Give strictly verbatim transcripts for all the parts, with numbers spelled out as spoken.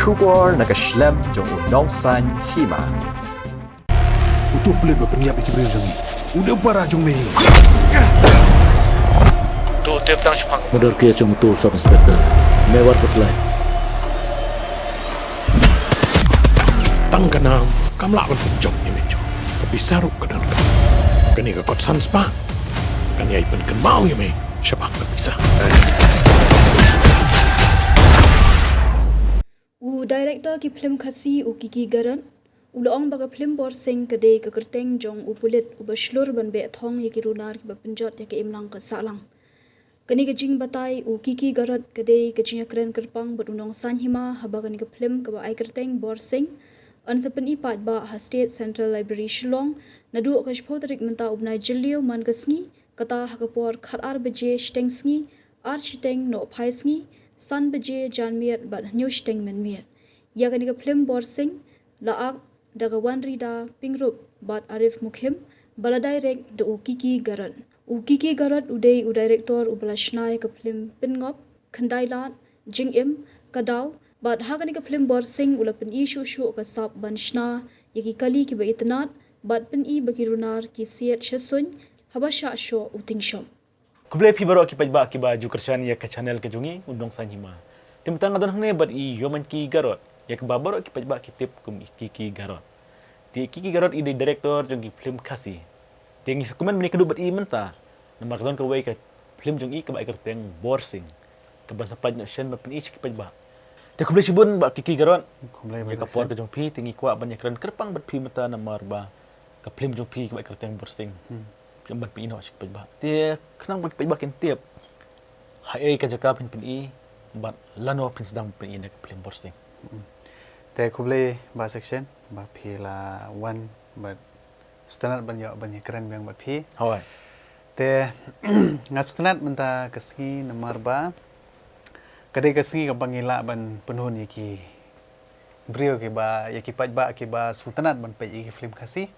Khubor na ka shlem jong u Nongsaiñ Hima. Uto u pulit ba pynïap ïa ki briew jong ngi u dei u para jong me. To tip tang shaphang. Murder case jong uto u sub inspector. Me wat khuslai. Tang ka nam kam lah ban pynjop ïa me jong. Ka pisa ruh ka don. Kane ka kot san spah kan ïai pynkynmaw ïa me shaphang ka pisa. U director ki phlim Khasi u Kiki Garot u la ong ba ka phlim Borsing ka dei ka kyrteng jong u pulit uba shlur ban beh thong ïa ki runar kiba pynjot ïa ka imlang ka sahlang. Kane ka jingbatai u Kiki Garot ka dei ka jingïakren kyrpang bad u Nongsaiñ Hima haba kane ka phlim kaba ai kyrteng Borsing yn sa pyni paidbah ha State Central Library Shillong naduh ka shiphew tarik mynta u bnai Jylliew man ka sngi, kata ha ka por khatar baje shiteng sngi, ar shiteng nohphai sngi, san baje janmiet bad hynñiew shiteng mynmiet. Ïa kane ka phlim Borsing la ak da ka Wanrida Pyngrope bad Arif Mukhim, ba la direct da u Kiki Garot. U Kiki Garot u dei u director uba la shna ïa ka phlim Pynngop, Khyndai Lad, Jingim, Ka Daw, bad ha kane ka phlim Borsing u la pyni shuh shuh ka sap ban shna ïa ki kali kiba itynnad bad pyni ba ki runar ki siat sha suiñ haba shah shoh u tyngshop. Khublei phi baroh ki paidbah kiba ju kyrshan ïa ka channel ka jong ngi u Nongsaiñ Hima. Te mynta nga don hangne bad i Ïoman Kiki Garot, ïa kaba baroh ki paidbah ki tip kum i Kiki Garot. Te i Kiki Garot i dei director jong ki phlim Khasi. Te ngi sa kumne mynne ka dei bad i mynta namar ka don kawei ka phlim jong i kaba ai kyrteng Borsing, kaban sa pynlait noh shen ban pyni sha ki paidbah. Te khublei shibun Bah Kiki Garot. Khublei ïa ka por ka jong phi, te ngi kwah ban ïakren kyrpang bad phi mynta namar ba ka phlim jong phi kaba ai kyrteng Borsing. Hmm. Phi ban pyni noh sha ki paidbah. Te khnang ba ki paidbah kin tip haei ka jaka phin pyni bad lano phin sdang pyni na ka phlim Borsing. Hmm. Te khublei Bah Section ba phi la wan bad sngewtynnat ban ïoh ban ïakren biang bad phi. Hooid. Te nga sngewtynnat mynta ka sngi namar ba ka dei ka sngi kaba ngi lah ban pynhun ïa ki briew kiba, ïa ki paidbah kiba sngewtynnat ban peit ïa ki phlim Khasi.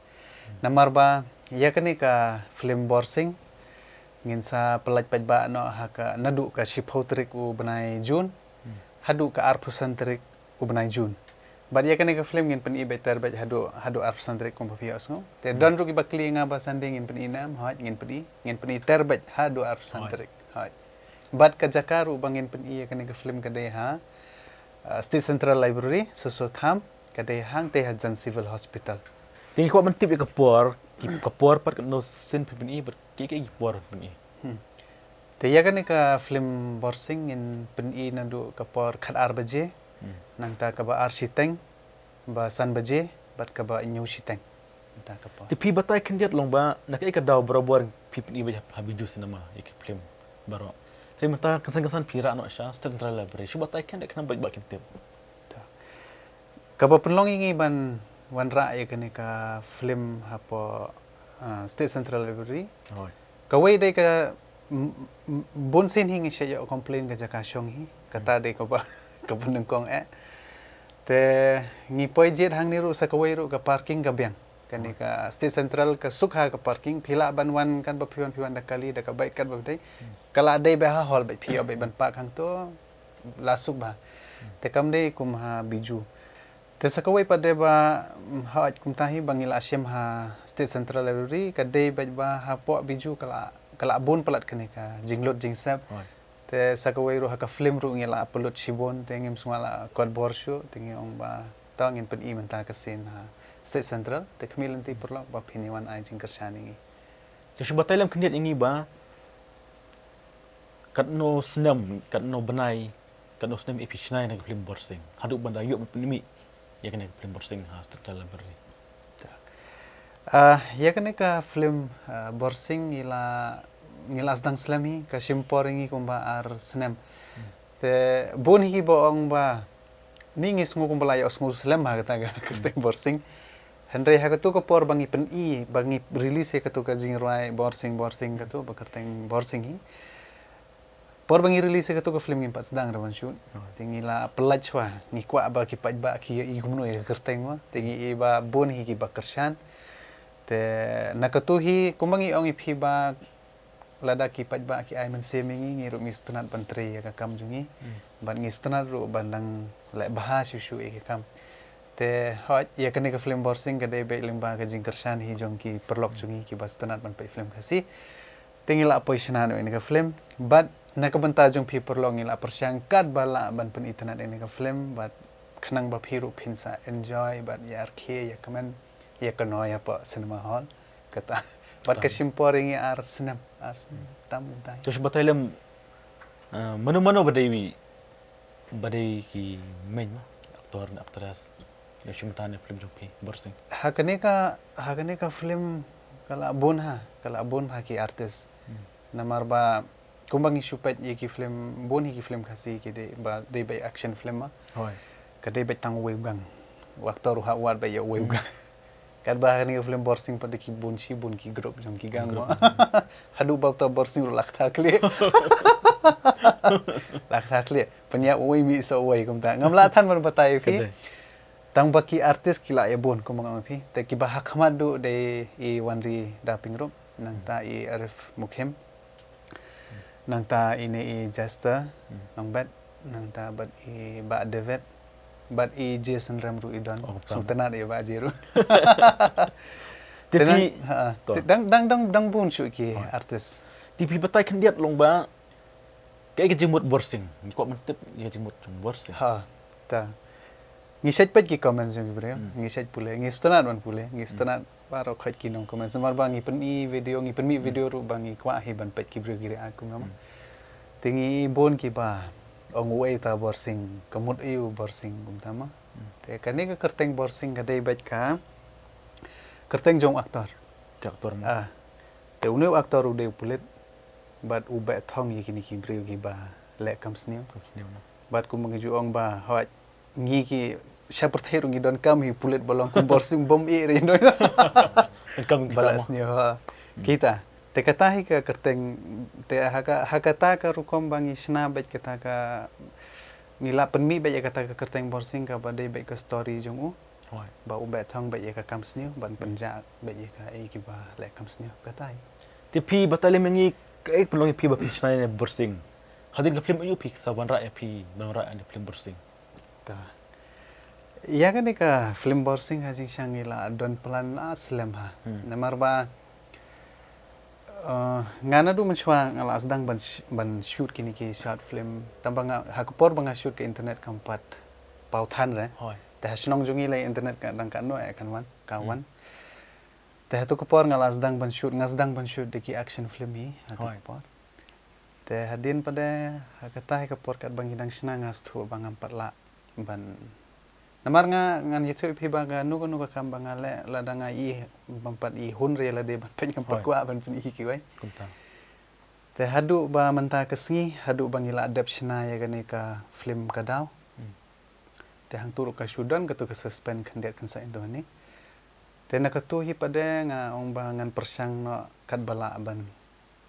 Namar ba ïa kane ka phlim Borsing ngin sa pynlait paidbah noh ha ka naduh ka shiphew tarik u bnai June haduh ka arphew san tarik u bnai June. Bad ïa kane ka phlim ngin pyni beit ter beit haduh, haduh arphew san tarik kumba phi ïohsngew. Te don ruh kiba kylli ïa nga ba sandei ngin pyni ne em, hooid ngin pyni, ngin pyni ter beit haduh arphew san tarik. Hooid. Bad ka jaka ruh ba ngin pyni ïa kane ka phlim ka dei ha, uh, State Central Library, Soso Tham, ka dei hangtei hajan Civil Hospital. Te ngi kwah ban tip ïa ka por, ki, ka por pat katno sien phin pyni bad ki, ki, ki por phin pyni. Hmm. Te ïa kane ka phlim Borsing ngin pyni naduh ka por khatar baje, hmm, nangta kaba ar shiteng, ba san baje, bad kaba hynñiew shiteng. Nangta ka por. Te phi batai khyndiat long ba na kaei ka daw barabor phi pyni beit ha Bijou Cinema ïa ki phlim baroh. Te mynta kynsan kynsan phi rah noh sha Central Library. Shu batai khyndiat khnang ba kin tip. Kaba pynlong ïa ngi ban wanrah ïa kane ka phlim hapoh, ah, State Central Library. Hooid. Kawei dei ka, m-, m-, bun sien hi ngi shait ïoh complain ka jaka shong hi. Kata dei kaba, kaba nyngkong eh. Te ngi poi jied hangne ruh sa kawei ruh ka parking ka biang. Kane ka State Central ka suk ha ka parking, phi lah ban wan katba phi wan, phi wan da kali, da ka bike katba phi dei. Hmm. Ka lah dei beit ha hall beit phi ïoh beit ban park hangto. La suk bha. Hmm. Te kam dei kum ha Bijou. Te sa kawei pat dei ba, mm, hooid kumta hi ba ngi la shim ha State Central Library, ka dei beit ba hapoh Bijou ka la, ka la bun palat kane ka jinglut jingsep. Hooid. Te sa kawei ruh ha ka phlim ruh ngi la pynlut shibun, te ngim sngewbha la kot bor shuh, te ngi ong ba to ngin pyni mynta ka sien ha State Central, te khmih lynti paralok ba phin ïa wan ai jingkyrshan ïa ngi. Te shu batai lem khyndiat ïa ngi ba katno snem, katno bnai, katno snem ïa phi shna ïa kane ka phlim Borsing. Haduh ban da ïoh ban pynmih ïa kane ka phlim Borsing ha Central Library. Ah, ïa kane ka phlim, ah, Borsing ngi la, ngi la sdang slem hi, ka shim por ïa ngi kumba ar snem. Hmm. Te bun hi ba ong ba ni ngi sngew kumba la ïohsngew slem ha kata ka kyrteng Borsing. Hynrei ha kato ka por ba ngi pyni, ba ngi release ïa kato ka jingrwai Borsing, Borsing kato, ba kyrteng Borsing hi. Por ba ngi release ïa kato ka phlim ngim pat sdang ruh ban shoot. Oh. Te ngi la pynlait shuwa, ngi kwah ba ki paidbah ki ïohi kumno ïa ka kyrteng mo. Te ngi ïohi ba bun hi kiba kyrshan. Te na kato hi, kumba ngi ong ïa phi ba lada ki paidbah ki ai mynsiem ïa ngi, ngi ruh ngi sngewtynnat ban trei ïa ka kam jong ngi. Hmm. Bad ngi sngewtynnat ruh ban dang leh bha shuh shuh ïa ka kam. Te hooid, ïa kane ka film Borsing ka dei beit lyngba ka jingkyrshan hi jong ki paralok jong ngi kiba sngewtynnat ban peit film Khasi. Te ngi la poi shna noh ïa kane ka film. Bad na ka bynta jong phi paralok ngi la pyrshang katba lah ban pynitynnat ïa kane ka film. Bad khnang ba phi ruh phin sa enjoy bad ïa arkhe ïa kmen ïa kano ïa pdeng cinema hall. Kata. Bad ka shim por ïa ngi ar snem, ar snem tam dai. Josh, batai lem, eh, mano mano ba dei wi, ba dei ki main ma, actor ne actress, ïa shim tan ïa film jong phi Borsing. Ha kane ka, ha kane ka film ka la bun ha, ka la bun ha ki artist. Hmm. Namar ba kumba ngi shu peit ïa ki film, bun hi ki film Khasi ki dei ba dei beit action film ma. Hooid. Ka dei beit tang uwei u gang. U actor u hap wad beit ïa uwei u gang. Katba ha kane ka film Borsing pat dei ki bun shi bun ki group jong ki gang ma. Haduh ba uta Borsing ruh la kata khlieh. La kata khlieh. Pynïap uwei mih sa uwei kumta. Ngam lah than ban batai ïa phi. Ka dei. Tang ba ki artist ki la ïa bun kumba nga ong ïa phi. Te kiba ha khmat duh dei i Wanri Daping ruh. Nangta i Arif Mukhim. Nangta ine i Jester, hmm, Nongbet, nangta bad i Bah David, bad i Jason Rem ruh i don. Oh, sngewtynnat i Bah J ruh. Te phi, ha, to. Dang, dang, dang, dang bun shuh ki artist. Te phi batai khyndiat long ba, kaei ka jingmut Borsing? Ngi kwah ban tip ïa ka jingmut jong Borsing. Ha, ta. Ngi shait peit ki comments jong ki briew, hmm, ngi shait pule, ngi sngewtynnat ban pule, ngi sngewtynnat baroh khoit ki nong comments. Namar ba ngi pyni video, ngi pynmih video ruh ba ngi kwah hi ban peit ki briew ki react kumno ma. Hmm. Te ngi bun kiba ong uei uta Borsing, ka mut aïu Borsing kumta ma. Hmm. Te kane ka kyrteng Borsing ka dei beit ka kyrteng jong u actor. Ka actor ma. Ah. Te une u actor u dei u pulit. Bad u beh thong ïa kine ki briew kiba leh kam sniew. Kam sniew ma. Bad kumba ngi ju ong ba hooid ngi ki sha pyrthei ruh ngi donkam hi pulit ba long kum Borsing bym ïeh re noi. Kam kita ba la sniew ha. Hmm. Kita. Te kata hi ka kyrteng, te ha ka, ha kata ka rukom ba ngi shna beit kata ka, ngi la pynmih beit ïa kata ka kyrteng Borsing kaba dei beit ka story jong u. Hooid. Ba u beh thong beit ïa ka kam sniew, ban pynjah beit ïa kaei kiba leh kam sniew kata hi. Te phi batai lem ïa ngi kaei pynlong ïa phi ba phi shna ïa Borsing. Hadien ka film aïu phi sa wanrah ïa phi, ban wanrah ïa film Borsing. Ta. Ïa kane ka film Borsing ha jingshisha ngi la don plan la slem ha. Hmm. Namar ba, eh, nga naduh mynshuwa nga la sdang ban sh-, ban shoot kine ki short film. Tang ba nga, ha ka por ba nga shoot ka internet kam pat paw than re. Hooid. Te ha shnong jong ngi la internet ka dang katno eh kan wan, ka wan. Hmm. Te hato ka por nga la sdang ban shoot, nga sdang ban shoot da ki action film hi, hato ka por. Te hadien pat de, ha kata hi ka por katba ngi dang shna nga sngewthuh ba ngam pat lah ban. Namar nga, ngan ïathuh ïa phi ba kano kano ka kam ba nga leh, lada nga ïohi bym pat i hun re lade ban peit ngam pat kwah ban pyni hi kiwei. Kumta. Te haduh ba mynta ka sngi, haduh ba ngi la dep shna ïa kane ka film Ka Daw. Hmm. Te hangtu ruh ka shu don katu ka suspense khyndiat kynsan ïa u ne. Te na katu hi pat de nga ong ba ngan pyrshang noh katba lah ban,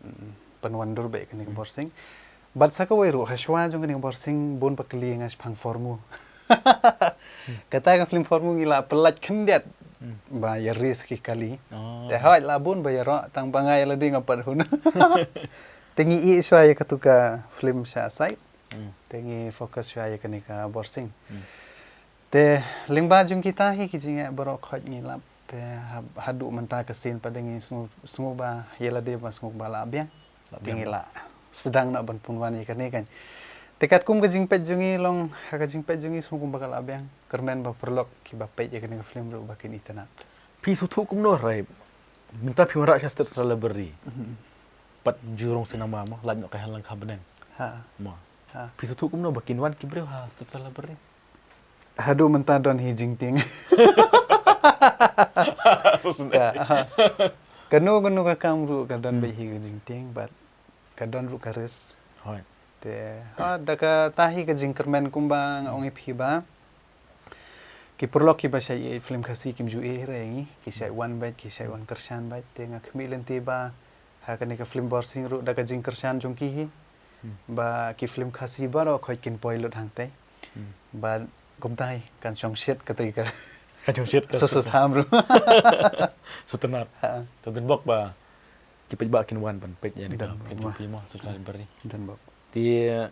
mm, pynwandur beit kane ka Borsing. Bad sa kawei ruh ha shuwa jong kane ka Borsing bun ba kylli nga shaphang formu. Kata ka film formu ngi la pyllait khyndiat ba ïa release ki kali. Oh. Te hooid la bun ba ïaroh tang ba nga ïa lade ngam pat hun. Te ngi ïeh shuwa ïa katu ka film sha side. Hmm. Te ngi focus shuwa ïa kane ka Borsing. Hmm. Te lyngba jong kita hi ki jingeh baroh khoit ngi lap. Te ha-, haduh mynta ka sien pat de ngi sngew, sngew ba ïa lade ba sngew ba lah biang. Lah biang. Te ngi la sdang noh ban pynwan ïa kane kan. Te katkum ka jingpeit jong ngi long, ha ka jingpeit jong ngi sngew kumba ka lah biang. Kyrmen ba paralok kiba peit ïa kane ka film ruh ba kin itynnad. Phi sngewthuh kumno re? Mynta phi wanrah sha State Central Library. Mhm. Pat ju rung cinema mo, lait noh ka Hell Langkha Bneng. Ha. Mo. Ha. Phi sngewthuh kumno ba kin wan ki briew ha State Central Library? Haduh mynta don hi jingtieng. So sngewsih. Ka, ha. Kano kano ka kam ruh ka don beit hi ka jingtieng bad ka don ruh ka risk. Hooid. Te, ha, da kata hi ka jingkyrmen kumba nga ong ïa phi ba ki paralok kiba shait ïa film Khasi kim ju ïeh re ngi, ki shait wan beit, ki shait wan kyrshan beit, te nga khmih lynti ba ha kane ka film Borsing ruh da ka jingkyrshan jong ki hi. Hmm. Ba ki film Khasi baroh khoit kin poi lut hangtei. Hmm. Ba kumta hi kan shong shit kata ka. Kan shong shit ka. So so tham ruh. So tynnat. Ha. Te dang bok ba ki paidbah kin wan ban peit ïa kane ka film jong phi mo, Sultan Bari. Te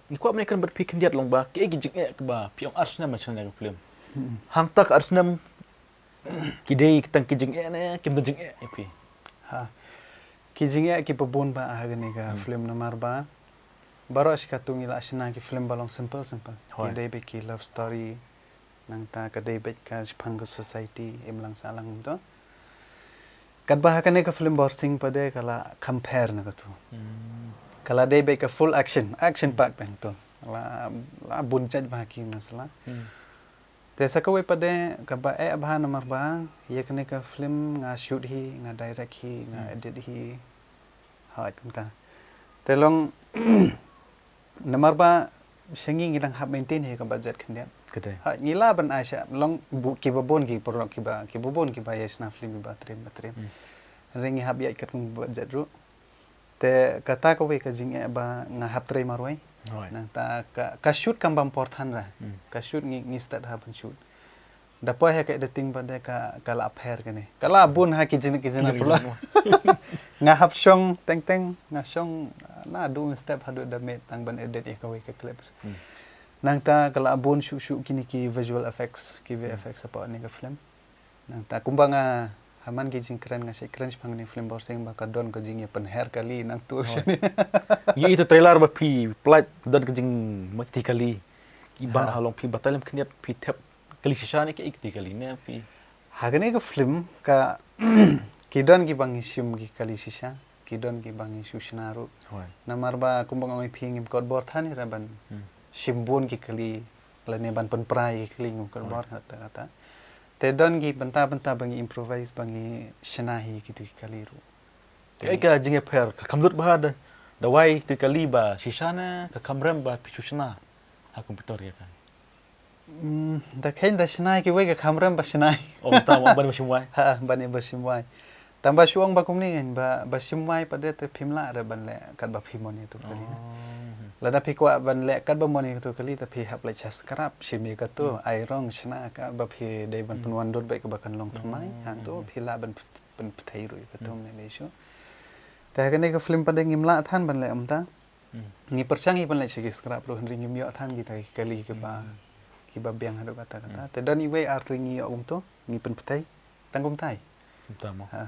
ngi kwah ban ïakren bad phi khyndiat long ba ki, ki jingeh kiba phi ong ar snem ban shna ïa ka film. Hangta ka ar snem ki dei tang ki jingeh ne kim don jingeh ïa phi? Ha. Ki jingeh kiba bun ba ha kane ka film namar ba baroh shi katto ngi la shna ki film ba long simple simple. Ki dei beit ki love story, nangta ka dei beit ka shaphang ka society, imlang sahlang kumto. Katba ha kane ka film Borsing pat de ka la compare na katu. Ka la dei beit ka full action, action packed beit to. La, la bun jait bha ki masala. Te sa kawei pat de kaba eh bha namar ba ïa kane ka film nga shoot hi, nga direct hi, nga edit hi. Hooid kumta. Te long namar ba sha ngi ngi dang hap maintain hi ka budget khyndiat. Ka dei. Hooid ngi lah ban ai sha long kiba bun ki paralok kiba, kiba bun kiba ïa shna film kiba trim ba trim. Hynrei ngi hap ïaid katkum budget ruh. Te kata kawei ka jingeh ba nga hap trei marwei. Hooid. Nangta ka, ka shoot kam bam por than ra. Ka shoot ngi, ngi start ha ban shoot. Da poi ha ka editing pat de ka, ka la pher kane. Ka la bun ha ki jingeh ki jingeh pula. Nga hap shong teng teng, nga shong naduh step haduh da miet tang ban edit ïa kawei ka clips. Nangta ka la bun shuh shuh kine ki visual effects, ki V F X hapoh kane ka film. Nangta kumba nga ha man ki jingkren nga shait kren shaphang kane ka film Borsing ba ka don ka jingïapynher kali nangta shane. Ïa ito trailer ba phi pynlait don ka jingmai kti kali. Ibang ha long phi batai lem khyndiat phi thep kali shisha ne ki kti kali ne phi? Ha kane ka film ka ki don kiba ngi shim ki kali shisha, ki don kiba ngi shu shna ruh. Namar ba kumba nga ong ïa phi ngim kot bor than hi ra ban shim bun ki kali lane ban pynpra ïa ki kali ngim kot bor kata kata. Te don ki bynta bynta ba ngi improvise ba ngi shna hi kitu ki kali ruh. Te ka jingïapher ka kham lut bha da, da wai kitu ki kali ba shisha ne ka kham rem ba phi shu shna ha computer ïa ka. Da kheiñ da shna kiwei ka kham rem ba shna. Oh, ta wan ban ba shim wai. Ha, ban ba shim wai. Tang ba shu ong ba kumne ngin ba, ba shim wai pat de te phim lah re ban leh katba phi mon ïa tu kali. Lada phi kwah ban leh katba mon ïa tu kali te phi hap leh sha scrap shim ïa katu, ai rong shna katba phi dei ban pynwan dud bad kaba kan long thymmai. Hangtu phi lah ban pynpthei ruh ïa katu ne lei shu. Te ha kane ka film pat de ngim lah than ban leh kumta. Ngi pyrshang hi ban leh sha ki scrap ruh hynrei ngim ïoh than kita ki kali kiba, kiba biang haduh katta katta. Te don iwei ar tylli ngi ïoh kumto, ngi pynpthei. Tang kumtai. Kumta mo. Ha.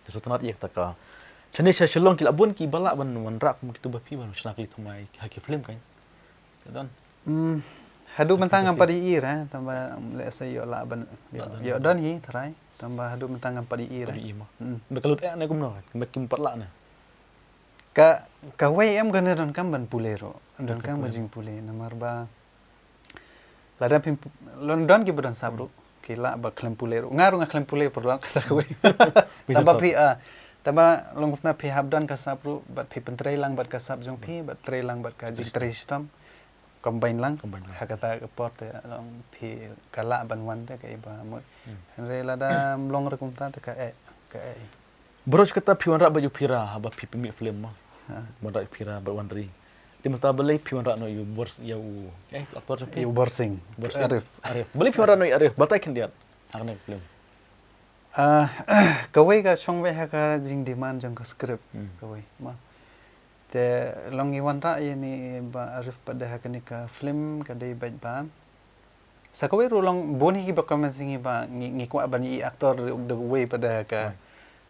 Te sngewtynnat ïa kata ka. Shane sha Shillong ki la bun kiba lah ban wanrah kum kitu ba phi ban shna kali thymmai ha ki film kan. Te don. Haduh mynta ngam pat ïohi re, tang ba lehse ïoh lah ban ïoh don hi tharai, tang ba haduh mynta ngam pat ïohi re. Ba ka lut eh ne kumno, ba kim pat lah ne. Ka, kawei em kane donkam ban pule ruh. Donkam ka jingpule namar ba lada phim, long don kiba don sap ruh ki lah ba khlem pule ruh. Nga ruh nga khlem pule paralok kata kawei. Tang ba phi, ah, tang ba long kumta phi hap don ka sap ruh bad phi pyntrei lang bad ka sap jong phi bad trei lang bad ka jingtrei shitom. Combine lang. Combine lang. Ha kata ka por te long phi ka lah ban wan te ka iba mut. Hynrei lada long ruh kumta te ka eh, ka eh. Baroh shi katta phi wanrah bad u Phira haba phi pynmih film mo. Wanrah u Phira bad Wanri. Te mynta balei phi wanrah noh ïa u Bors, ïa u, eh, aktor jong phi? Ïa u Borsing. Borsing. Arif. Arif. Balei phi wanrah noh ïa Arif? Batai khyndiat ha kane ka film. Ah, kawei ka shong wei ha ka jingdemand jong ka script kawei mo. Te long ngi wanrah ïa ine i Bah Arif pat de ha kane ka film ka dei beit ba sa kawei ruh long bun hi kiba comment ïa ngi ba ngi, ngi kwah ban ïohi actor ruh da uwei pat de ha ka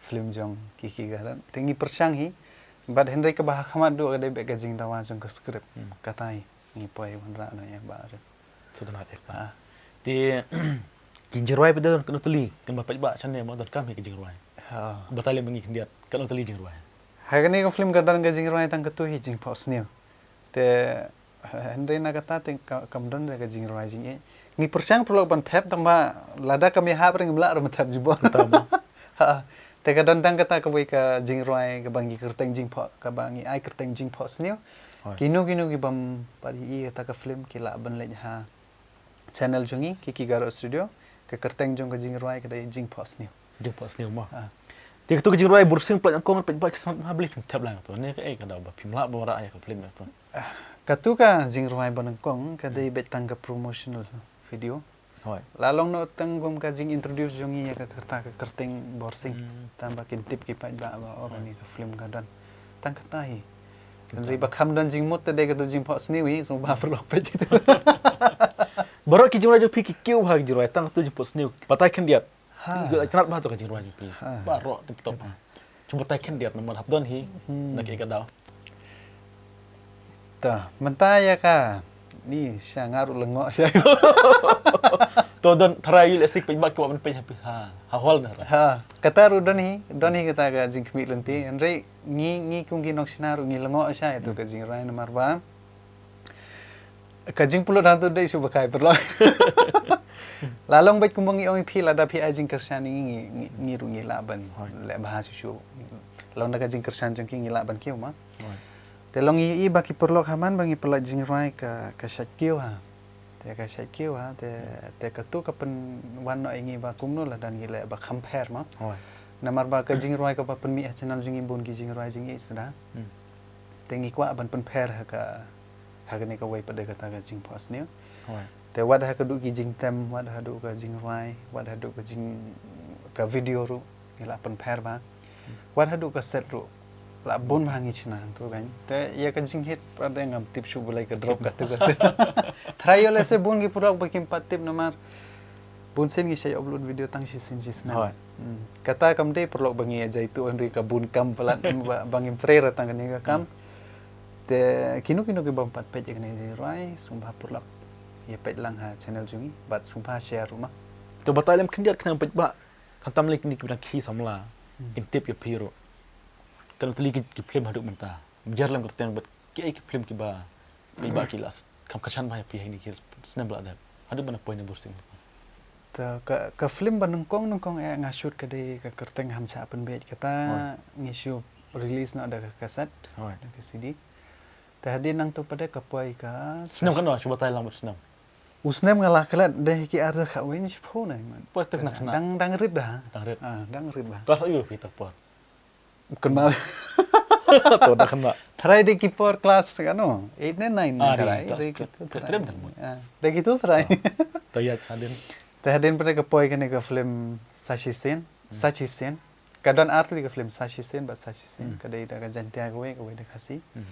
film jong Kiki Garden. Te ngi pyrshang hi bad hynrei kaba ha khmat duh ka dei beit ka jingdawa jong ka script. Katai ngi poi wanrah noh ïa Bah Arif. Sngewtynnat ïa ka. Te ki jingrwai pat de don katno tylli, kin ba peit ba shane mo donkam hi ki jingrwai. Batai lem ba ngi khyndiat katno tylli jingrwai. Ha kane ka film ka don ka jingrwai tang katu hi jingphohsniew. Te hynrei na kata te ka, kam don re ka jingrwai jingeh. Ngi pyrshang paralok ban thep tang ba lada kam ïahap re ngim lah re ban thep jubor. Ha. Te ka don tang kata kawei ka jingrwai kaba ngi kyrteng jingphoh, kaba ngi ai kyrteng jingphohsniew. Kino kino kibym pat ïohi ïa kata ka film ki lah ban leit ha channel jong ngi Kiki Garo Studio, ka kyrteng jong ka jingrwai ka dei Jingphohsniew. Jingphohsniew mo. Te katu ka jingrwai Borsing Pla Nyngkong peit ba ki sngewtynnat ha balei phim thep lang to. Ne kaei ka daw ba phim lah ban wanrah ïa ka film to. Katu ka jingrwai Ba Nyngkong ka dei beit tang ka promotional video. Hoi. La long noh tang kum ka jing introduce jong ngi ïa ka kyrta ka kyrteng Borsing. Hmm. Tang ba kin tip ki paidbah ba, oh, kane ka film ka don. Tang kata hi. Hynrei ba kham don jingmut te dei katu jingphohsniew hi, sngewbha pyrlok peit. Baroh ki jingrwai jong phi ki kiew bha ki jingrwai, tang katu jingphohsniew. Batai khyndiat. Ha. Ki la tnat bha to ka jingrwai jong phi. Ha. Baroh tip top ha. Shu batai khyndiat namar hap don hi. Hmm. Na ki ka daw. To, mynta ïa ka. Ni sha nga ruh lyngngoh sha. To don tharai ïa lehse paidbah ki wan peit ha phi ha. Ha hall na. Ha, kata ruh don hi, don hi kata ka jingkhmih lynti. Hynrei ngi, ngi kum ki nongshna ruh ngi lyngngoh sha ïa tu ka jingrwai namar ba ka jingpynlut hangtu dei shu ba kai pyrlok. La long beit kumba ngi ong ïa phi lada phi ai jingkyrshan ngi, ngi, ngi, ngi ruh ngi lah ban leh bha shuh shuh. La long da ka jingkyrshan jong ki ngi lah ban kiew ma. Te long ngi i ba ki pyrlok ha man ba ngi pynlait jingrwai ka, ka shait kiew ha. Te ka shait kiew ha, te, te katu ka pynwan noh ïa ngi ba kumno lada ngi leh ba kham pher ma. Namar ba ka jingrwai kaba pynmih ha channel jong ngi bun ki jingrwai jingïeit suda. Hmm. Te ngi kwah ban pynpher ha ka, ha kane kawei pat de kata ka jingphohsniew. Te wat haduh ki jingtem, wat haduh ka jingrwai, wat haduh ka jing, ka video ruh ngi lah pynpher bha. Hmm. Wat haduh ka set ruh lah bun bha ngi shna tu kan. Te ïa ka jinghit pat de ngam tip shuh balei ka drop katu katu. Tharai ïoh lehse bun ki pyrlok ba kim pat tip namar bun sien ngi shait upload video tang shisien shisnem. Hmm. Kata kam dei pyrlok ba ngi ïa jai tu hynrei ka bun kam palat ba, ba ngim pyrshah tang kane ka kam. Hmm. Te kino kino ki bym pat peit ïa kane ka jingrwai sngewbha pyrlok ïa peit lang ha channel jong ngi bad sngewbha share ruh ma. To batai lem khyndiat khnang peit ba khamtam lei kine ki bnai ki samla. Hmm. Kin tip ïa phi ruh. Kan tylli ki, ki film haduh mynta. Jar lem kyrteng bad ki ei ki film kiba, kiba ki la s-, kham kyrshan bha ïa phi ha kine ki snem ba la dep. Haduh ban poi na Borsing. Ta ka, ka film ba nyngkong nyngkong eh nga shoot ka dei ka kyrteng Ham Shah Pynbieit kata ngi shu release noh da ka cassette, da ka C D. Te hadien nangtu pat de ka poi ka snem kano, shu batai lang bad snem. U snem nga la klet dei ki ar hajar khatwei shiphew ne man. Poi te kena kena. Dang, dang rit da. Dang rit. Ah, dang rit da. Klas aïu phi ta por? Kynmaw. To da kynmaw. Tharai dei ki por klas kano? Eight ne nine ne tharai. Dei ki tu tharai. Ah, dei ki tu tharai. To ïa hadien. Te hadien pat de ka poi kane ka film Sa Shisien. Hmm. Sa Shisien. Ka don ar tylli ka film Sa Shisien bad Sa Shisien. Hmm. Ka dei da ka Jaiñtia kawei, kawei da Khasi. Hmm.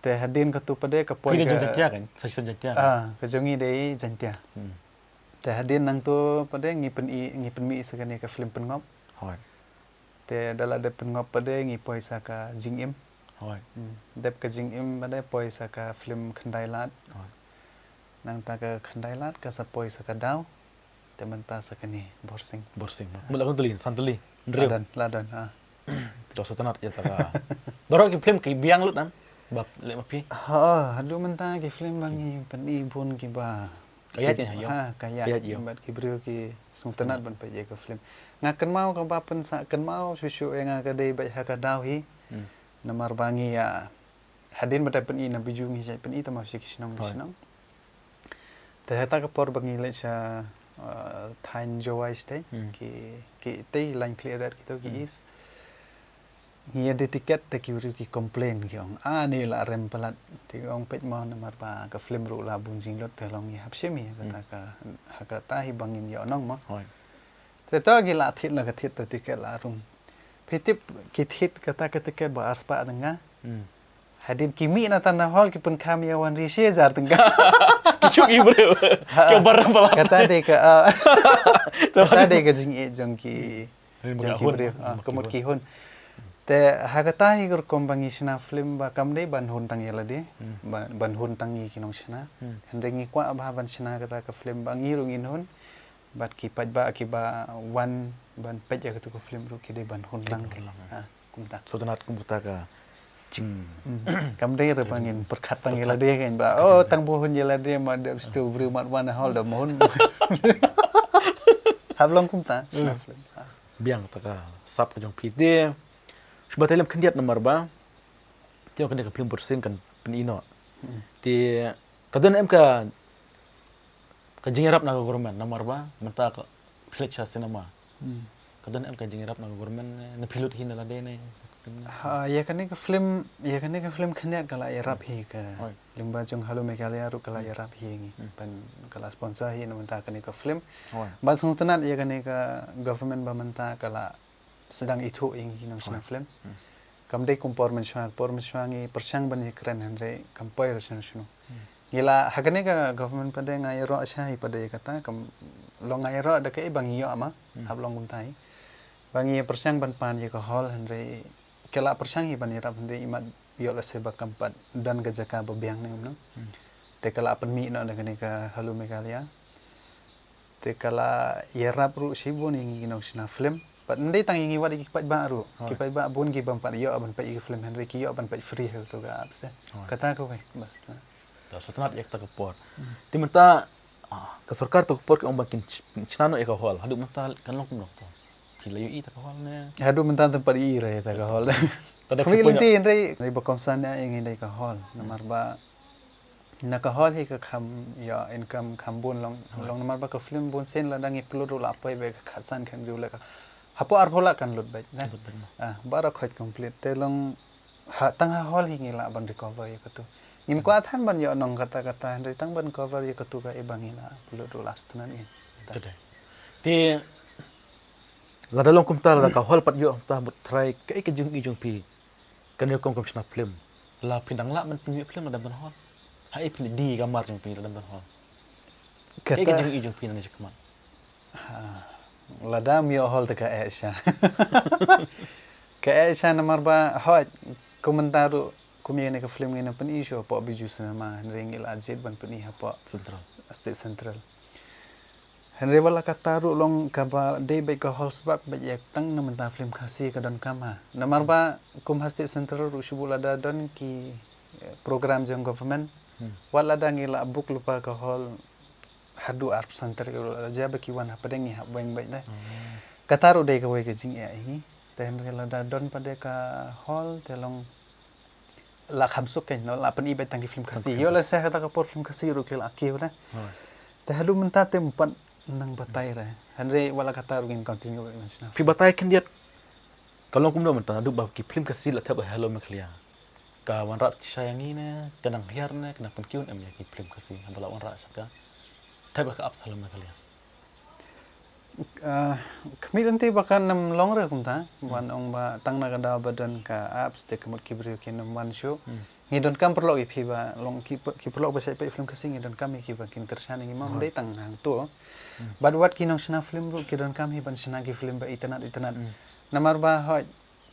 Te hadien katu pat de ka poi ka Jaiñtia kan? Sa Shisien Jaiñtia kan? Ah, ka jong ngi dei Jaiñtia. Hmm. Te hadien nangtu pat de ngi pyn-i, ngi pynmih sa kane ka film Pynngop. Hoi. Te da la dep Pynngop pat de ngi poi sa ka Jingim. Hoi. Hmm. Dep ka Jingim pat de poi sa ka film Khyndai Lad. Hoi. Nangta ka Khyndai Lad ka sa poi sa ka Daw. Te mynta sa kane Borsing. Borsing. Mut la kumno tylli, san tylli. Hynriew. La don, la don, ha. To sngewtynnat ïa ta ka. Baroh ki film ki biang lut nam. Ba leh ma phi. Ha, haduh mynta ki film ba ngi pyn-i bun kiba Ka ïaid ne ha ïoh? Ha, ka ïaid. Ka ïaid ïoh. Bad ki briew ki sngewtynnat ban peit ïa ka film. Nga kynmaw kaba pynsah kynmaw shuh shuh ïa nga ka dei beit ha ka Daw hi. Hmm. Namar ba ngi ïa hadien ba dei pyn-i na Biju ngi ïa pyn-i tang ma shi ki shnong ki shnong. Te ha ta ka por ba ngi leit sha, uh, thaiñ Jowai shatei, hmm, ki, ki tei lain Khliehriat kito ki, hmm, east. Ngi ïa die tiket te ki briew ki complain ki ong, "Ah, ni la rem palat." Te ong, "Peit mo, namar ba ka film ruh la bun jinglut te long ngi hap shim hi, kata ka, ha kata hi ba ngin ïoh nong mo." Hoi. Te to ki la thied la ka thied te tiket la rung. Phi tip ki thied kata ka tiket ba arspah tyngka. Hmm. Hadien ki mih na tang na hall ki pynkham ïa wan ri shi hajar tyngka. Ki shu ki briew. Ha. Ki bar palat. Kata dei ka, ah, kata dei ka jingïeit jong ki. Jong ki briew, ah, ka mut ki hun. Te ha kata hi ka rukom ba ngi shna film ba kam dei ban hun tang ïa lade, hmm, ban, ban hun tang ïa ki nongshna. Hmm. Hynrei ngi kwah ba ban shna kata ka film ba ngi ruh ngin hun, bad ki paidbah kiba wan ban peit ïa katu ka film ruh ki dei ban hun lang. Ki dei ban hun lang, eh. Ah, kumta. Sngewtynnat kum kata ka jing. Hmm. Kam dei re ba ngin pyrkhat tang ïa lade kan ba, oh, tang ba hun ïa lade ma dep stu briew mat wan hall da ma hun. Hap long kumta, hmm, shna film. Ah. Biang ta ka sap ka jong phi te. Shu batai lem khyndiat namar ba. Te ong kane ka film Borsing kan pyn-i noh. Hmm. Te ka don em ka, ka jingïarap na ka government namar ba mynta ka phi leit sha cinema. Hmm. Ka don em ka jingïarap na ka government ne, na phi lut hi na lade ne. Ha, ïa kane ka film, ïa kane ka film khyndiat ka la ïarap hi ka. Hoi. Lyngba jong Hello Meghalaya ruh ka la ïarap hi ïa ngi. Ban ka la sponsor hi na mynta kane ka film. Ban sngewtynnat ïa kane ka government ba mynta ka la sdang ithuh ïa ngi ki nongshna film. Kam dei kum por mynshuwa, por mynshuwa ngi pyrshang ban ïakren hynrei kam poi ra shano shano. Ngi la ha kane ka government pat de nga ïaroh sha hi pat de ïa kata kam long nga ïaroh da kaei ba ngi ïoh ma hap long kumta hi. Ba ngi pyrshang ban pan ïa ka hall hynrei ka la pyrshang hi ban ïarap hynrei imat ïoh lehse ba kam pat don ka jaka ba biang ne kumno. Te ka la pynmih noh da kane ka Hello Meghalaya. Te ka la ïarap ruh shibun ïa ngi ki nongshna film. Pat ym dei tang ïa ngi wat ïa ki paidbah ruh. Ki paidbah bun ki bym pat ïoh ban peit ïa ki film hynrei ki ïoh ban peit free ha kato ka app se. Kata kawei bas. Ta sngewtynnat ïa kata ka por. Te mynta ka sorkar to ka por ki ong ba kin shna noh ïa ka hall. Haduh mynta kan long kumno to. Ki la ïohi ta ka hall ne. Haduh mynta tang pat ïohi re ta ka hall. Tang da ki lynti hynrei ba kongsan ïa ngi dei ka hall. Namar ba na ka hall hi ka kham ïa income kham bun long long namar ba ka film bun sien lada ngi pynlut ruh la poi beit ka khatsan khathynriew lak. Hapoh arphew lak kan lut beit. Baroh khoit complete te long ha tang ha hall hi ngi lah ban recover ïa katu. Ngim kwah than ban ïoh nong kata kata hynrei tang ban cover ïa katu kaei ba ngi lah pynlut ruh la sngewtynnat ïa ngi. Te lada long kumta lada ka hall pat ïoh kumta mut tharai kaei ka jingïohi jong phi. Kane rukom kam shna film. La phi dang lah ban pynmih film lada ym don hall. Haei phi la die ka mar jong phi lada ym don hall. Kaei ka jingïohi jong phi nangne shakhmat. Lada ym ïoh hall te ka eh sha. Ka eh sha namar ba hooid kum mynta ruh kum ïa kane ka film ngin ym pyni shuh hapoh Bijou Cinema hynrei ngi la jied ban pyni hapoh Central. State Central. Hynrei wat la katta ruh long kaba dei beit ka hall sbak beit ïa tang na mynta film Khasi ka donkam ha. Namar ba kum ha State Central ruh shu buh lada don ki program jong government. Wat lada ngi la book lypa ka hall haduh arphew san tarik ruh lada jia ba ki wan hapdeng ngi hap weng beit de. Kata ruh dei kawei ka jingeh ïa ngi. Te hynrei lada don pat de ka hall te long la kham suk kein la pyni beit tang ki film Khasi. Ïoh lehse kata ka por film Khasi ruh ki la kiew de. Te haduh mynta te ym pat nang batai re. Hynrei wat la katta ruh ngin continue beit ban shna. Phi batai khyndiat. Ka long kumno mynta haduh ba ki film Khasi la thep ha Hello Meghalaya. Ka wanrah shisha ïa ngi ne ka nang hiar ne ka nang pynkiew ne em ïa ki film Khasi haba la wanrah sha ka thep ha ka app Hello Meghalaya. Khmih lynti ba kan ym long re kumta ban ong ba tang na ka daw ba don ka apps te ka mut ki briew kin ym wan shuh. Ngi donkam paralok ïa phi ba long ki paralok ba shait peit film Khasi ngi donkam ïa ki ba kin kyrshan ïa ngi ma ym dei tang hangto. Bad wat ki nongshna film ruh ki donkam hi ban shna ki film ba itynnat itynnat. Namar ba hooid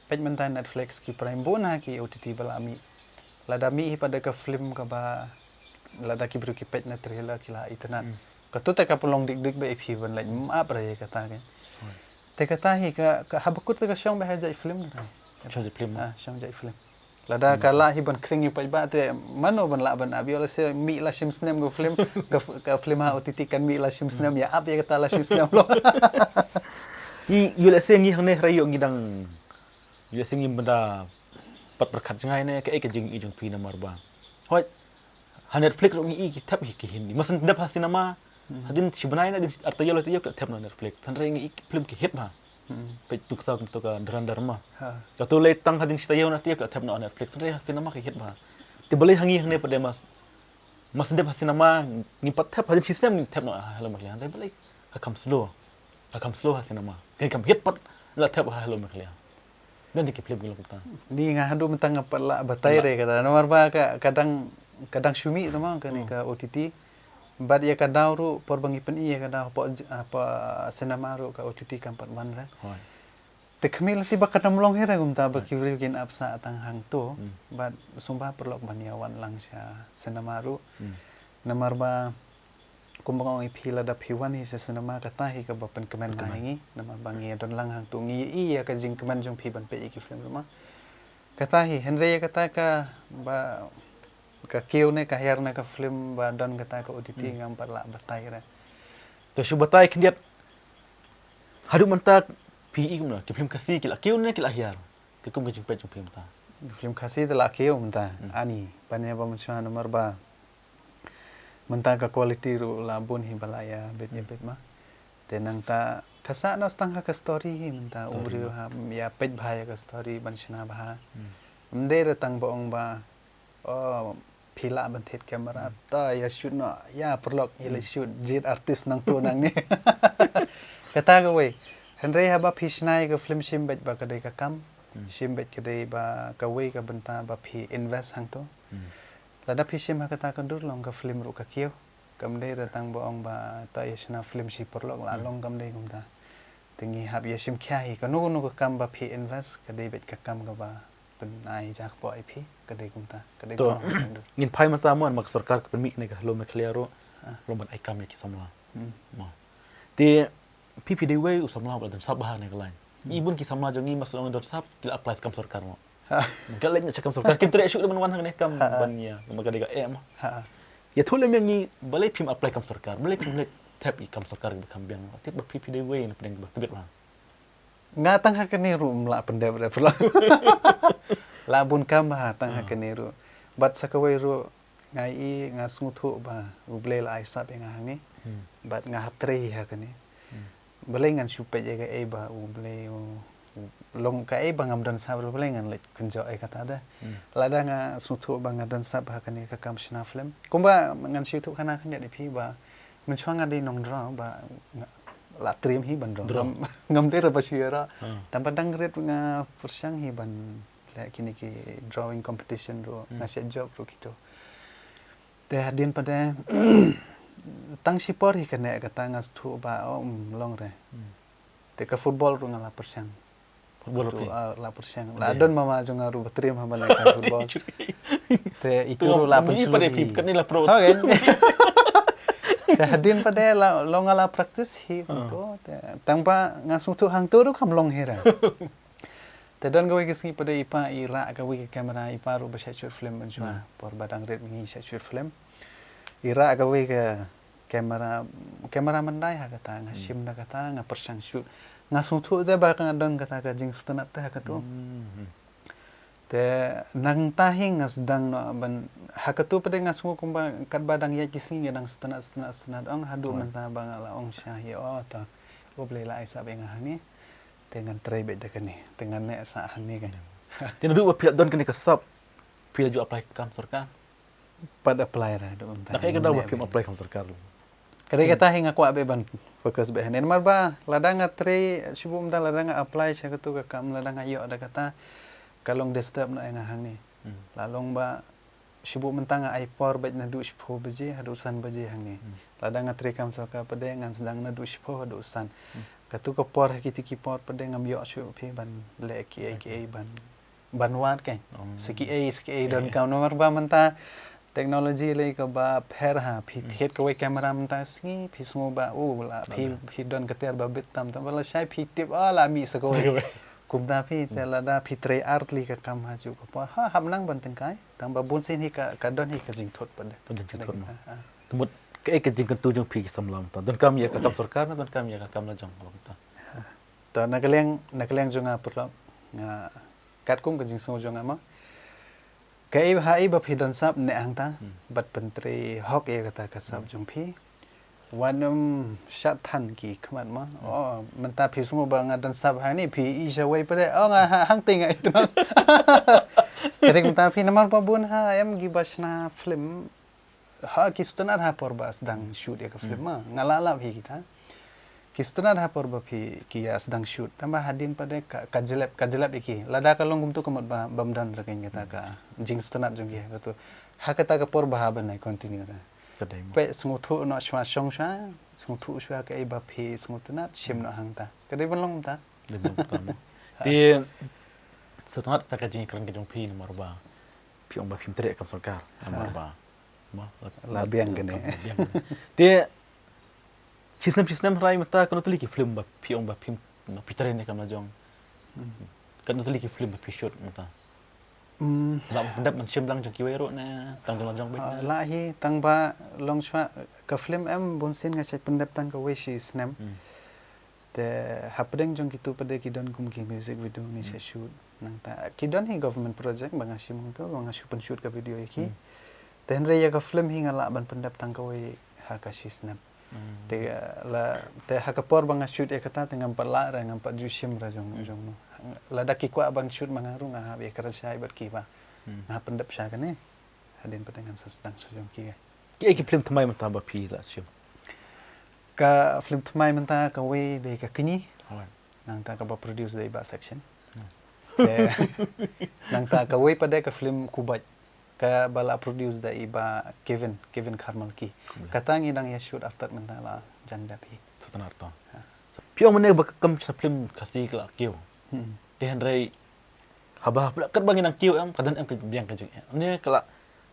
peit mynta Netflix ki pynbun ha ki OTT ba la mih. Lada mih hi pat da ka film kaba lada ki briew ki peit na trailer ki la itynnat. Kato te ka pynlong dik dik ba ïa phi ban leit map re ïa kata kein. Te kata hi ka haba kut te ka shong ba ha jait film. Shong jait film. Lada ka lah hi ban khring ïa u paidbah te mano ban lah ban ap ïoh lehse mih la shim snem ka film ka film ha OTT kan mih la shim snem ïa ap ïa kata la shim snem lo. Ïoh lehse ngi hangne hynrei ïoh ngi dang ïoh lehse ngi mynta pat pyrkhat jngai ne kaei ka jingïohi jong phi namar ba hooid ha Netflix ruh ngi i ki thep hi ki Hindi. Mas dep ha cinema hadien shi bnai ne hadien ar taïew lai taïew ki la thep na Netflix. Hynrei ngi i film ki hit bha. Peit tu ksaw kumto ka Dhurandhar ma. Kato lei tang hadien shi taïew na taïew ka thep noh Netflix hynrei ha cinema ka hit bha. Te balei ha ngi hangne pat de mas mas dep ha cinema ngi pat thep hadien shi snem ngi thep noh ha Hello Meghalaya hynrei balei ka kham slow. Ka kham slow ha cinema. Ka kham hit pat la thep ha Hello Meghalaya. Don ki film ki long kumta. Ni nga haduh mynta nga pat lah batai re kata namar ba ka dang ka dang shu mih tama kane ka OTT. Bad ïa ka daw ruh por ba ngi pyni ïa ka daw hapoh cinema ruh ka OTT kam pat wan re. Te khmih lynti ba ka dang long hi re kumta ba ki briew kin ap sah tang hangto. Bad sngewbha paralok ban ïa wan lang sha cinema ruh. Namar ba kumba nga ong ïa phi lada phi wan hi sha cinema kata hi kaba pynkmen ma ïa ngi namar ba ngi ïa don lang hangto ngi ïa i ïa ka jingkmen jong phi ban peit ïa ki film ma. Kata hi hynrei ïa kata ka ba ka kiew ne ka hiar na ka film ba don kata ka OTT ngam pat lah batai re. To shu batai khyndiat. Haduh mynta phi i kumno ki film Khasi ki la kiew ne ki la hiar. Ki kum ka jingpeit jong phi mynta. Film Khasi te la kiew mynta ani ban ïa ba mynshuwa namar ba mynta ka quality ruh la bun hi ba la ïa bit ïa bit ma. Te nangta ka sah na stang ha ka story hi mynta u briew ha ïa peit bha ïa ka story ban shna bha. Ym dei re tang ba ong ba o phi lah ban thied camera, ta ïa shoot noh, ïa paralok ïa leit shoot, jied artist nangtu nangne. Kata kawei. Hynrei haba phi shna ïa ka film shim beit ba ka dei ka kam, shim beit ka dei ba kawei ka bynta ba phi invest hangto. Lada phi shim ha kata ka dur long ka film ruh ka kiew. Kam dei da tang ba ong ba ta ïa shna film shi paralok la long, kam dei kumta. Te ngi hap ïa shim khia hi kano kano ka kam ba phi invest ka dei beit ka kam kaba pynai jakpoh ïa phi, ka dei kumta, ka dei. To, ngin phai mynta mo, ma ka sorkar ka pynmih kane ka Hello Meghalaya ruh long ban ai kam ïa ki samla. Mo. Te phi phi dei wei u samla ba la don sap bha ha kane ka line. Ngi bun ki samla jong ngi mas long don sap ki la apply kam sorkar mo. Ka leit na kam sorkar kim treh shuh ban wan ha kane kam ban ïa ma ka dei ka em. Ïathuh lem ïa ngi balei phim apply kam sorkar, balei phim leit thep ïa kam sorkar ba kham biang. Tip ba phi phi dei wei na pdeng ba tbit bha. Nga tang ha kane ruh ym lah pyndep re pula. La bun kam bha tang ha kane ruh. Bad sa kawei ruh nga i nga sngewthuh ba U Blei la ai sap ïa nga hangne. Bad nga hap trei ha kane. Balei ngan shu peit ïa kaei ba U Blei u long kaei ba ngam don sap ruh balei ngan leit kynjoh ïa kata de. Lada nga sngewthuh ba nga don sap ha kane ka kam shna film. Kumba ngan shu ïathuh khana khyndiat ïa phi ba mynshuwa nga dei nongdro ba nga la trim hi ban dro. Ngam, ngam dei re ba shu ïa ro. Tang ba dang rit nga pyrshang hi ban leh kine ki drawing competition ruh, nga shet jop ruh kito. Te hadien pat de tang shipor hi kane kata nga sngewthuh ba oh, um long re. Te ka football ruh nga la pyrshang. Football ruh phi? Ah, la pyrshang. La don mama jong nga ruh ba trim ha ban leh ka football. Te itu ruh la pynshlu hi. Kane la pro. Ha kan? Te hadien pat de la long nga la practice hi kumto. Te tang ba nga sngewthuh hangto ruh kam long hi re. Te don kawei ka sngi pat de i pa i rah kawei ka camera, i pa ruh ba shet shoot film mynshuwa. Por ba dang rit ngi shet shoot film. I rah kawei ka camera, camera mandai ha kata, nga shim da kata, nga pyrshang shoot. Nga sngewthuh te ba ka nga don kata ka jingsngewtynnat te ha katu. Te nangta hi nga sdang noh ban ha katu pat de nga sngew kumba katba dang ïaid ki sngi nga dang sngewtynnat, sngewtynnat, sngewtynnat ong haduh mynta ba nga la ong sha hi oh ta U Blei la ai sap ïa nga hangne. Te ngan trei beit da kane, te ngan neh sah hangne kan. Te naduh ba phi la don kane ka sap, phi la ju apply kam sorkar? Pat apply re, da kaei ka daw ba phim apply kam sorkar? Ka dei kata hi nga kwah beit ban focus beit hangne. Namar ba lada nga trei shu bun da lada nga apply sha katu ka kam lada nga ïoh da kata ka long disturb noh ïa nga hangne. La long ba shu bun mynta nga ai por beit naduh shiphew baje haduh san baje hangne. Lada nga trei kam sorkar pat de ngan sdang naduh shiphew haduh san. Katu ka por ha kiti ki por pat de ngam ïoh shuh phi ban leh kiei kiei ban ban wad kein. Sa kiei sa kiei donkam namar ba mynta technology lei kaba pher ha, phi thied kawei camera mynta sngi phi sngew ba u la phi phi don ka tiar ba bit tam tam ba la shai phi tip ah la mih sa kawei. Kumta phi te lada phi trei ar tylli ka kam ha ju ka por ha hap nang ban tyngkai tang ba bun sien hi ka ka don hi ka jingthut pat de. Ka don jingthut mo. Te mut kaei ka jingkyntu jong phi ki samla mynta? Donkam ïa ka kam sorkar ne donkam ïa ka kam la jong mynta? To na ka liang na ka liang jong nga pyrlok nga katkum ka jingsngew jong nga ma. Kaei ha i ba phi don sap ne hangta bad pyntrei hok ïa kata ka sap jong phi. Wan um shat than ki khmat ma. Oh mynta phi sngew ba nga don sap ha ni phi i sha wei pade oh nga hangta nga itno. Ka dei mynta phi namar ba bun ha em ki ba shna film. Ha ki sngewtynnat ha por ba sdang shoot ïa ka film ma nga la lap hi kita. Ki sngewtynnat ha por ba phi ki ïa sdang shoot tang ba hadien pat de ka jlep ka jlep ïa ki lada ka long kumtu ka mut ba bym don la kein kata ka jingsngewtynnat jong ki ha katu. Ha kata ka por ba ha ban ai continue re. Peit sngewthuh noh shuwa shong shuwa sngewthuh shuwa kaei ba phi sngewtynnat shim noh hangta ka dei ban long kumta. Te sngewtynnat ta ka jingkren ka jong phi namar ba phi ong ba phim treh kam sorkar namar ba la biang kane. Te shisnem shisnem hynrei mynta kano tylli ki film ba phi ong ba phim ba phi trei ne kam la jong? Kano tylli ki film ba phi shoot mynta? La pyndep ban shim lang jong kiwei ruh ne tang jong la jong beit ne? La hi tang ba long shwa ka film em bun sien nga shait pyndep tang kawei shisnem. Te hapdeng jong kitu pat de ki don kum ki music video ngi sha shoot. Nangta ki don hi government project ba nga shim hangto ba nga shu pynshoot ka video ïa ki. Te hynrei ïa ka film hi nga lah ban pyndep tang kawei ha ka shisnem. Te la te ha ka por ba nga shoot ïa kata te ngam pat lah re ngam pat ju shim re jong jong no. Lada ki kwah ban shoot ma nga ruh nga hap ïa kren shai bad ki ba nga hap pyndep sha kane. Hadien pat ngan sa sdang sha jong ki. Ki ei ki film thymmai mynta ba phi la shim? Ka film thymmai mynta kawei dei ka Kñi. Alright. Nangta kaba produce da i Bah Section. Hmm. Te, nangta kawei pat dei ka film Kubait. Kaba la produce da i Bah Kevin, Kevin Kharmalki. Kubla. Kata ngi dang ïa shoot artat mynta la jan dep hi. Sutnar to. Ha. Phi ong mynne ba ka kam shna film Khasi ka la kiew. Hmm. Te hynrei haba haba kat ba ngi nang kiew em ka don em ka biang ka jingeh. Ne ka la,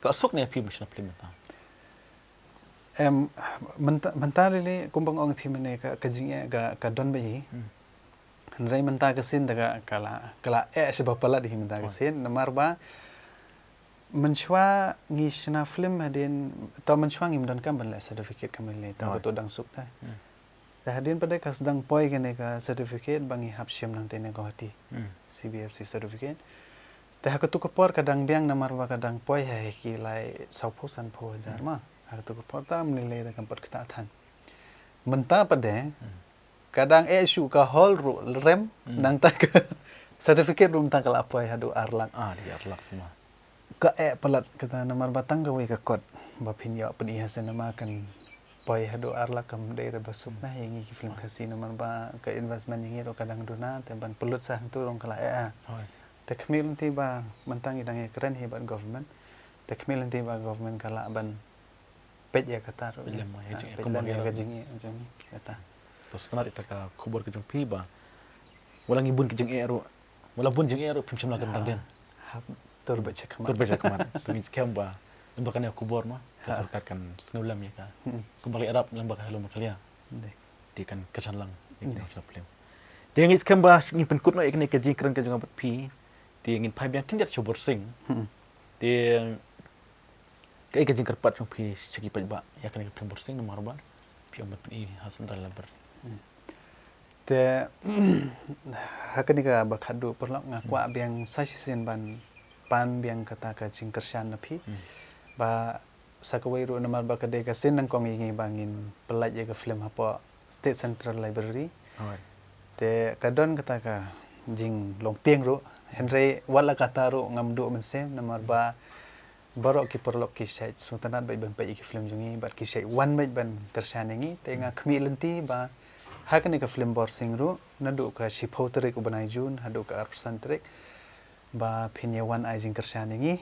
ka la suk ne phi ba shna film mynta. Em, mynta, mynta lili kumba nga ong phi mynne ka, ka jingeh ka, ka don ba hi. Hmm. Hynrei mynta ka sien da ka, ka la, ka la eh shaba palat hi mynta ka sien. Namar ba mynshuwa ngi shna film hadien, to mynshuwa ngim donkam ban leh certificate ka mynne, to ka to dang suk te. Hmm. Te hadien pat dei ka sdang poi kane ka certificate ba ngi hap shim nangte ne Guwahati. Hmm. C B F C certificate. Te ha katu ka por ka dang biang namar ba ka dang poi ha ki lai sawphew sanphew hajar ma. Ha katu ka por ta mynne lei da kam pat kata than. Mynta pat dei ka dang eh shu ka hall ruh rem, nangta ka certificate ruh mynta ka la poi haduh ar lak. Ah, di ar lak semua. Ka eh palat kata namar ba tang kawei ka kot ba phin ïoh pyni ha cinema kan poi haduh ar lak kam dei re ba suk na ïa ngi ki film Khasi namar ba ka investment ïa ngi ruh ka dang duna te ban pynlut sa hangtu ruh ka la eh ah. Te khmih lynti ba mynta ngi dang ïakren hi bad government. Te khmih lynti ba government ka lah ban peit ïa kata ruh. Peit lem ïa ka jingeh, peit lem ïa ka jingeh jong ngi kata. To sngewtynnat ïa ka khubor ka jong phi ba wala ngi bun ka jingeh ruh, wala bun jingeh ruh phim shym la kynran dien. Tur bad shakhmat. Tur bad shakhmat. To ngi skhem ba lem bad kane ka khubor ma ka sorkar kan sngewlem ïa ka. Kumba ka Arab lem bad ka Hello Meghalaya. Te kan kyrshan lang ïa ki nongshna film. Te ngi skhem ba ngin pynkut noh ïa kane ka jingkren ka jong nga bad phi. Te ngin phai biang khyndiat sha Borsing. Te kaei ka jingkyrpad jong phi sha ki paidbah ïa kane ka film Borsing namar ba phi ong ban pyni ha Central Library. Te ha kane kaba khatduh paralok nga kwah biang sa shisien ban pan biang kata ka jingkyrshan na phi. Ba sa kawei ruh namar ba ka dei ka sien nyngkong ïa ngi ba ngin pyllait ïa ka film hapoh State Central Library. Te ka don kata ka jinglong tieng ruh. Hynrei wat la kata ruh ngam duh mynsiem namar ba baroh ki paralok ki shait sngewtynnat bad ban peit ïa ki film jong ngi bad ki shait wan bad ban kyrshan ïa ngi. Te nga khmih lynti ba ha kane ka film Borsing ruh naduh ka shiphew tarik u bnai June haduh ka arphew san tarik ba phin ïa wan ai jingkyrshan ïa ngi.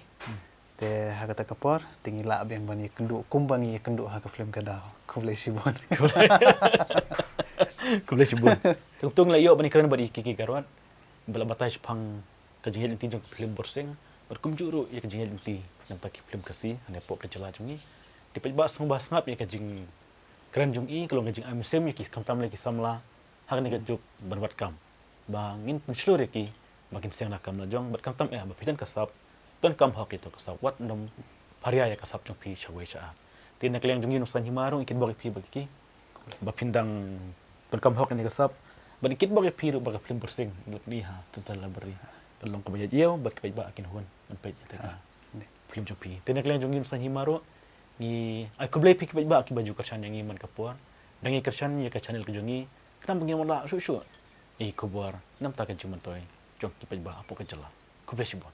Te ha kata ka por te ngi lah biang ban ïakynduh kumba ngi ïakynduh ha ka film Ka Daw. Khublei shibun. Khublei shibun. Tungtung la ïoh ban ïakren bad ïa ki ki garwat ba la batai shaphang ka jingïaid lynti jong ka film Borsing bad kumjuh ruh ïa ka jingïaid lynti na bynta ki film Khasi hangne hapoh ka jylla jong ngi. Te paidbah sngewbha sngap ïa ka jingkren jong i ka long ka jingai mynsiem ïa ki khamtam lei ki samla ha kane ka juk ban wad kam ba ngin pynshlur ïa ki ba kin seng na kam la jong bad khamtam eh ba phi don ka sap, donkam hok ïa to ka sap, wat nym pharia ïa ka sap jong phi sha wei sha ar. Te na ka liang jong ngi Nongsaiñ Hima ruh ngi kitbok ïa phi ba ki ba phin dang donkam hok ïa ka sap bad ngi kitbok ïa phi ruh ba ka film Borsing la pyni ha Central Library ka long kaba ïaid ïew bad ki paidbah kin hun ban peit ïa ka film jong phi. Te na ka liang jong ngi Nongsaiñ Hima ruh ngi ai khublei phi ki paidbah kiba ju kyrshan ïa ngi man ka por. Dang ïa kyrshan ïa ka channel ka jong ngi khnang ba ngin wan lah shuh shuh ïa ki khubor na bynta ka jingmyntoi jong ki paidbah hapoh ka jylla. Khublei shibun.